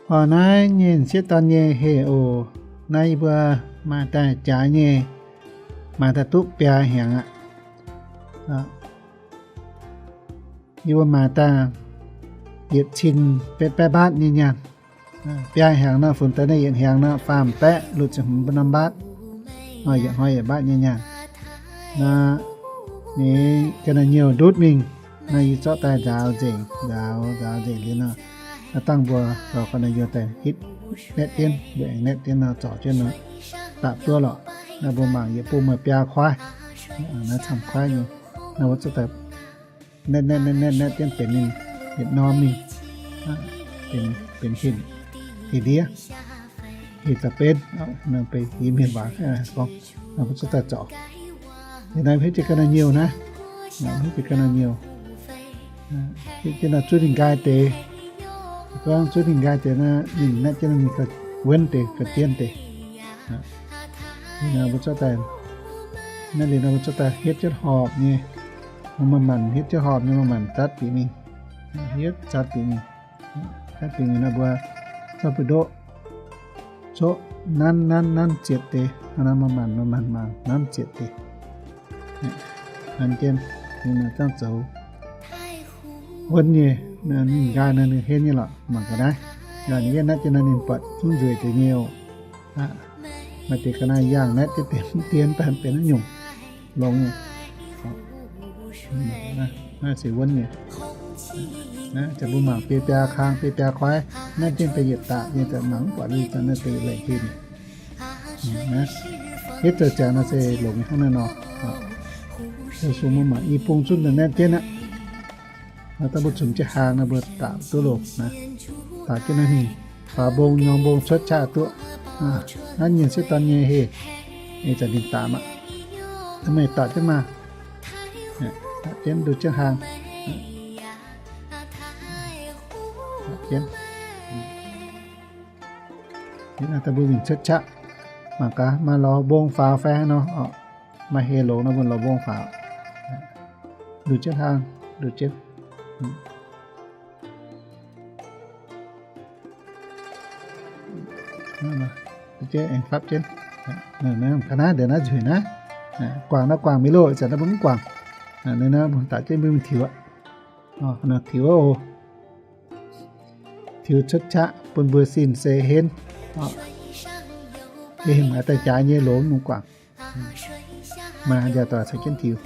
Oc, naaiv nyei sieqv dorn nyei heh oc. Naaiv yie mbuo maaih daaih jaaix nyei, maaih daaih duqv biaa hnyangx aqv. Yie mbuo maaih daaih yietc cin betv baeqv mbaatv nyei nyaanh. Biaa hnyangx nor, funx daaih naaiv yietc hnyangx nor, faam baeqv luoqc ziepc hmz norm mbaatv. Nor yietc hnoi yietc mbaatv nyei nyaanh. Nor ninh ga'naaiv-nyouh ndutv mingh, nor yie zorqv daaih nzaaux nzengc, nzaaux, nzaaux nzengc liuz nor, dangh mbuo zoux ga'naaiv-nyouh daaih hitv netv jienv, mbuo aengx netv jienv nor, zorc jienv nor, dapv duqv lorqc. Naaiv mbuo mangc yietc bung maaih biaa kuaaiv, naaiv camv kuaaiv nyei. Naaiv mbuo zorqv daaih netv netv netv netv netv jienv benx ninh yietc norm mingh, benx, benx hinh, hinh ndiev, hinh za'benv, benx hinh mienh waac gorngv, mbuo zorqv daaih zorc. Liuz naaiv hitv jienv ga'naaiv-nyouh naaiv, hitv jienv ga'naaiv-nyouh, hitv jienv nor zuov ninh nqaai deix. Gorngv zuov ninh nqaai deix nor, ninh netv jienv ninh ga'wuonv deix, ga'jien deix. Mbuo zorqv daaih, naaiv liuz nor mbuo zorqv daaih hietv jienv horpc nyei. Maaih maanc hietv jienv horpc nyei, maaih maanc zatv bieqc mingh, hietv zatv bieqc mingh, zatv bieqc mingh nor mbuo zorqv buoz-ndoqv coqv nanv nanv nanv zietc deix, maaih maanc maaih maanc mangc nanv zietc deix. Nanv jienv, ninh zangv zoux wuonv nyei. Ninh nqaai nor ninh henv nyei lorqc, mangc ga'naaiv. Ninh yietv netv jienv nor ninh buatc zungv nzueic deix nyei oc. Maaih deix ga'naaiv yangh netv jienv deix, dien daaih benx haaix nyungc longx nyei. Naaiv se wuonv nyei. Naaiv mbuo mangc biei biaa kang, biei biaa kuaaiv, naaiv jienv da'yietc daqc nyei, mangc mv buatc lui zanc naaiv deix laengc hinh. Hitv zoux ziangx nor se longx nyei hnangv naaiv nor. Sung mbuo mangc i bung zunv daaih netv jienv aqv. Dangh mbuo zunc jienv hlang nor mbuo dapc duqv loh naaiv. Dapc jienv naaiv hingh, faaux mbong nyorng mbong cuotv qaqv duqv. Naaiv nyei sieqv dorn nyei heh, ih zanc ninh dapc aqv. Meih dapc jienv maah. Dapc jienv nduqc jienv hlang. Dapc jienv. Dangh mbuo mingh cuotv qaqv. Mangc gaax maaih lorz mbong faaux fai hnangv nor. Maaih heh longx nor mbuo lorz mbong faaux. Nduqc jienv hlang, nduqc jienv. Aengx fapv jienv. Ga'naaiv ndongc naaiv nzueic naaiv. Guangc nor guangc mingh loh, ih zanc naaiv mbuo mv guangc. Naaiv mbuo dapc jienv mbuo mingh tiux aqv. Tiux oc. Tiux cuotv qaqv bun mbuo sin se henv. Hingh maaih daaih jaaix nyei longx mv guangc. Maaih njaaux doic caux jienv tiux.